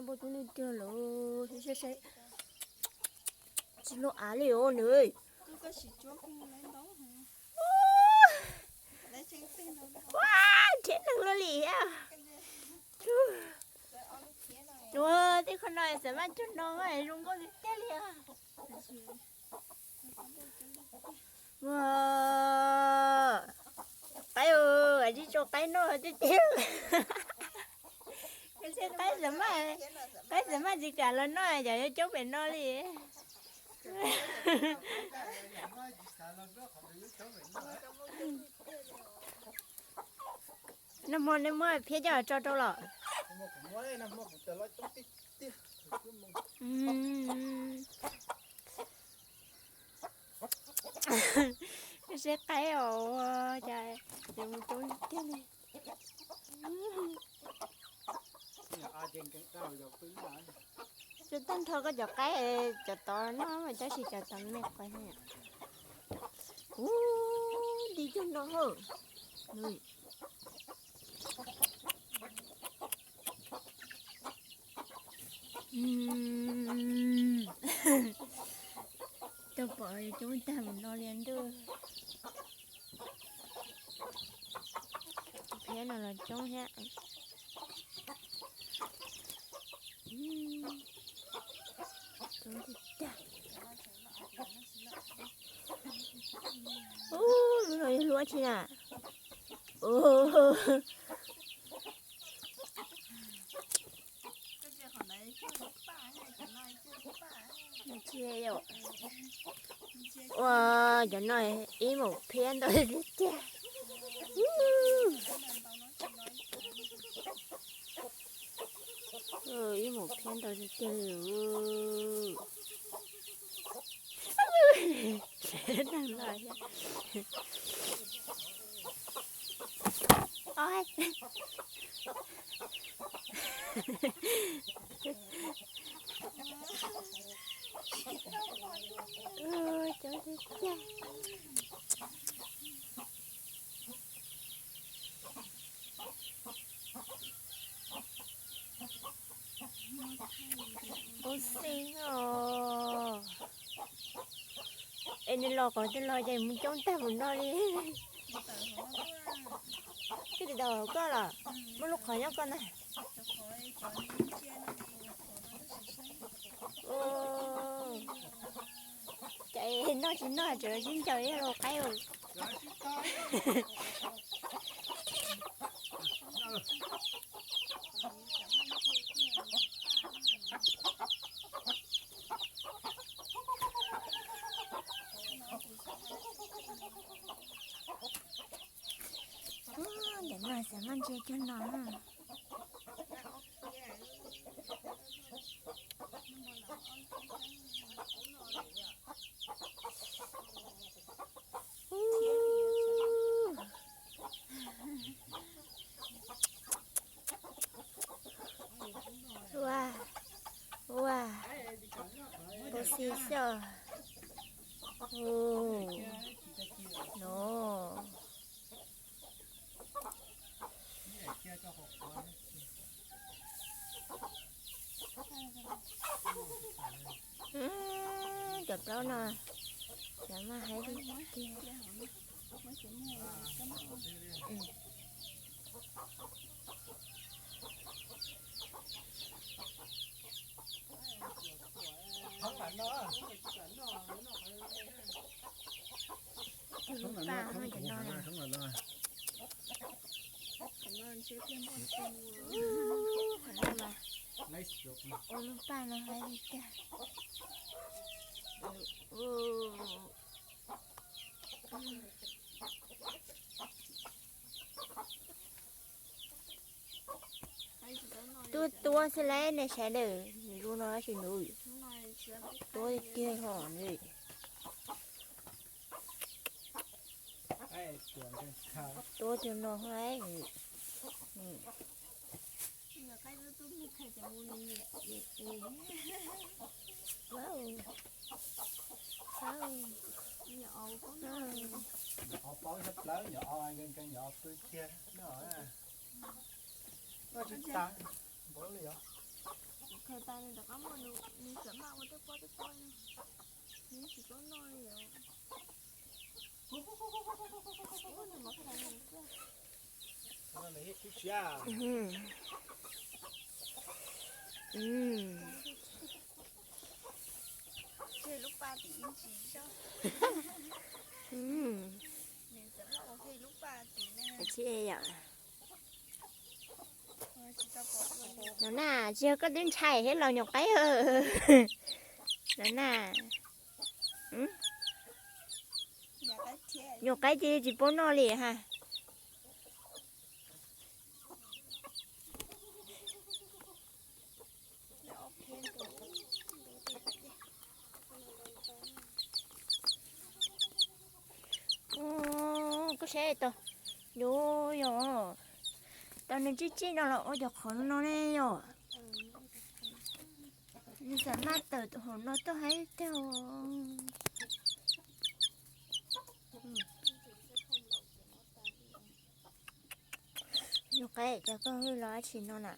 Npau coob tiag tiag lawm, saib saib saib. Tsis loj av li os nws. Ua, nrhiav neeg luaj li thiab. Ua, tej qhov no xav maj cog no zoo nkauj tiag tiag li. Ua, qaib, tsis tso qaib noj tiag tiag. Qaib, qaib xav maj tsis kam los noj, cov yuav coob pem no li. Nag hmo nej muab phiab coj tso rau los? Seb qaib os, cas mus coob tiag li. Tsis tag nrho koj cov qaib, cov tod noj mas tab sis cov tod me qhov. Ub, nti cog no. Tau pom coob tag mus no li ntuj. Phiab no los coob thiab. Ub, lub no yog lub tsi na? Ub, ua, cov no ib mus phiab ntau tiag tiag. Ib mus phiab ntau tiag tiag li. Neeg los thiab. Coob tiag tiag. Ub, xij os. Es nws los qhov twg los ces mus coob tag mus no li. Twb tsis tau hauv koj los? Muaj lub qhov nyob koj ntag. Ces noj tsis noj tseem sib ncaws ib los qaib. Ntawm no xav maj ntsia cog no. Ua, ua, tus xis xwb. Ua, no. Cov plaub no, cov mas haib tiag tiag. Tus lub paj no, cov no na. Qhov no mas, ua lub paj no haib li cas. Tuab tuab xwb lauj nej sawv daws, nws zoo no tab sis nws tuab tiag hos nws. Tuab tiag no hos. Nyuam qhuav paub xyov plawv nyuam qhuav nkees nkees nyuam qhuav pw kiag no. Tsis tas npaum li os. Khaws tas nws rov qab muaj nws, nws txawm maj ua tej pob tej pob, nws tsis paub noj li os. Tseg lub paj tim ib ntsis zog. Nws txawm maj ua kiag lub paj tim na. No na, tsis yog koj twb ntshai thiab los nyuam qaib. No na, nyuam qaib ces tsis paub noj li ha. Koj saib tau, yuav yog tau nws tsij tsij no los ua cov qhov no ne yom. Nws xam maj tawm hauv no tuaj haib tiag. Nyuam qaib, cas koj hwj los dab tsi no na?